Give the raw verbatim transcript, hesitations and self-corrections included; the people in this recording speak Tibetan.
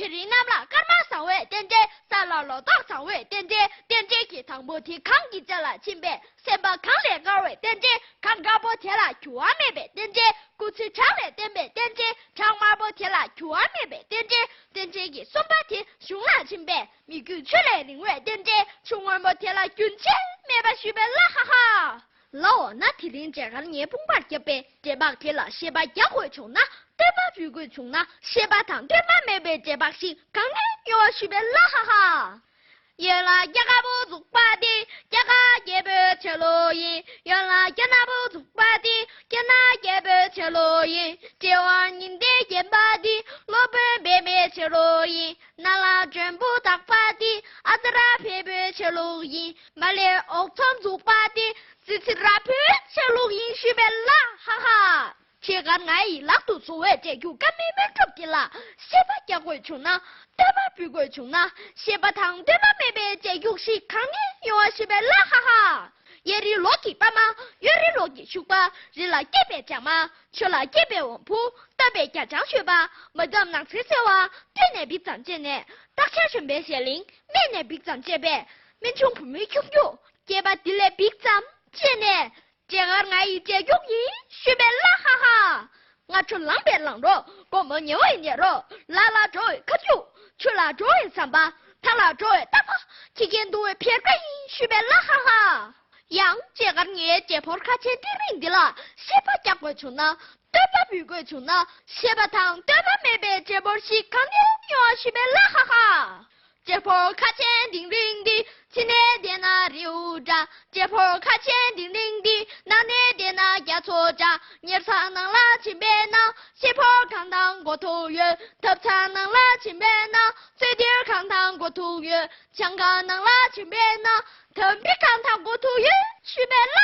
དེ་རིང་གནམ་ལ་སྐར་མ་བཟང་བའི་རྟེན་འབྲེལ། ས་ལ་ལོ་ཏོག་བཟང་བའི་རྟེན་འབྲེལ། རྟེན་འབྲེལ་གྱི་དང་པོ་དེ་གངས་ཀྱི་བྱེ་ལ་ཕྱིན་པས། སེམས་པ་གངས་ལས་དཀར་བའི་རྟེན་འབྲེལ། གངས་དཀར་པོ་དེ་ལ་འགྱུར་བ་མེད་པའི་རྟེན་འབྲེལ། སྐུ་ཚེ་བྲག་ལས་བརྟན་པའི་རྟེན་འབྲེལ། བྲག་དམར་པོ་དེ་ལ་འགྱུར་བ་མེད་པའི་རྟེན་འབྲེལ། རྟེན་འབྲེལ་གྱི་གསུམ་པ་དེ་གཞུང་ལ་ཕྱིན་པས། མི་རྒྱུད་ཆུ་ལས་རིང་བའི་རྟེན་འབྲེལ། ཆུ་སྔོན་པོ་དེ་ལ་རྒྱུན་ཆད་མེད་པར་ཞུས་པས་ལ་ཧ་ཧ། ལའོ་ན། དེ་རིང་མཇལ་ཁར་ངས་དཔུང་པར་བརྒྱབ་པའི་འབྲས་བག་དེ་ལ་ཤེས་པ་རྒྱག་དགོས་བྱུང་ན། སྟོན་པ་འབུལ་དགོས་བྱུང་ན། ཤེས་པ་དང་སྟོན་པ་མེད་པའི་འབྲས་བག་ཞིག་གང་ནས་ཡོང་བ་ཞུས་པས་ལ་ཧ་ཧ། ཡོད་ལ་རྒྱ་དཀར་པོ་འཛུགས་པ་དེ་རྒྱ་དཀར་རྒྱལ་པོའི་ཆ་ལུགས་ཡིན། ཡོད་ལ་རྒྱ་ནག་པོ་འཛུགས་པ་དེ་རྒྱ་ནག་རྒྱལ་པོའི་ཆ་ལུགས་ཡིན། དྲི་བ་ཉིན་ཏེ་རྒྱན་པ་དེ་སློབ་དཔོན་པདྨའི་ཆ་ལུགས་ཡིན། ན་ལ་འགྲོན་པོ་དག་པ་དེ་ཨ་ཙ་ར་ཕེ་པོའི་ཆ་ལུགས་ཡིན། མ་ལེ་ཨོག་ཚོམ་འཛུགས་པ་དེ་ཙི་ཙི་ར་ཕོའི་ཆ་ལུགས་ཡིན་ཞུས་པས་ལ་ཧ་ཧ། ཁྱེད་ཀར་ང་ཡི་ལག་ཏུ་བཟུང་བའི་འབྲས་རྒྱུག་ཀ་མེད་མེད་གྲུབ་དེ་ལ་ཤེས་པ་རྒྱག་དགོས་བྱུང་ན། སྟོན་པ་འབུལ་དགོས་བྱུང་ན། ཤེས་པ་དང་སྟོན་པ་མེད་པའི་འབྲས་རྒྱུག་ཞིག་གང་ནས་ཡོང་བ་ཞུས་པས་ལ་ཧ་ཧ། གཡས་རིའི་ལོགས་ཀྱི་པདྨ། གཡོན་རིའི་ལོགས་ཀྱི་ཤུག་པ། རི་ལ་སྐྱེས་པའི་བྱ་མ། ཆུ་ལ་སྐྱེས་པའི་འོམ་བུ། བཏབ་པའི་རྒྱ་ལྕང་ཞོན་པ། མ་འདམ་ནགས་ཚལ་སེར་བ། བཀྲུས་ནས་འབིགས་ཙམ་བྱས་ནས། སྟག་ཤར་གཞོན་པའི་ཞལ་གླིང་། སྨད་ནས་འབིགས་ཙམ་བྱས་པས། སྨན་ཆུང་བུ་མོའི་ཁྱུག་ཁྱུག། སྐྱེས་པ་འདི་ལས་འབིགས་ཙམ་བྱས་ནས། འབྲས་དཀར་ང་ཡི་འབྲས་རྒྱུག་ཡིན་ཞུས་པས་ལ་ཧ་ཧ། སྔ་དྲོ་ལངས་པའི་ལངས་རོགས། དགོང་མོ་ཉལ་བའི་ཉལ་རོགས། ལ་ལ་འགྲོ་བའི་ཁ་ཆུ། ཆུ་ལ་འགྲོ་བའི་ཟམ་པ། ཐང་ལ་འགྲོ་བའི་རྟ་ཕོ། ཁྱི་རྒན་འདུ་བའི་ཕེར་པ་ཡིན་ཞུས་པས་ལ་ཧ་ཧ། ཡང་འབྲས་དཀར་ངའི་འབྲས་ཕོར་ཁ་ཆེན་ཏིང་རིང་འདི་ལ་ཤེས་པ་རྒྱག་དགོས་བྱུང་ན། སྟོན་པ་འབུལ་དགོས་བྱུང་ན། ཤེས་པ་དང་སྟོན་པ་མེད་པའི་འབྲས་ཕོར་ཞིག་གང་ནས་ཡོང་བ་ཞུས་པས་ལ་ཧ་ཧ། འབྲས་ཕོར་ཁ་ཆེན་ཏིང་རིང་འདི། ཕྱི་ནས་བལྟས་ན་རི་བོ་འདྲ། འབྲས་ཕོར་ཁ་ཆེན་ཏིང་རིང་འདི། ནང་ནས་བལྟས་ན་རྒྱ་མཚོ་འདྲ། ཉལ་ས་ནང་ལ་ཕྱིན་པས་ན། ཤེས་ཕོར་གང་དང་མགོ་ཐོག་ཡོད། ཐབ་ཚང་ནང་ལ་ཕྱིན་པས་ན། རྩོད་སྡེར་གང་དང་མགོ་ཐོག་ཡོད། ཆང་ཁང་ནང་ལ་ཕྱིན་པས་ན། དམ་བི་གང་དང་མགོ་ཐོག་ཡོད་ཞུས་པས་ལ།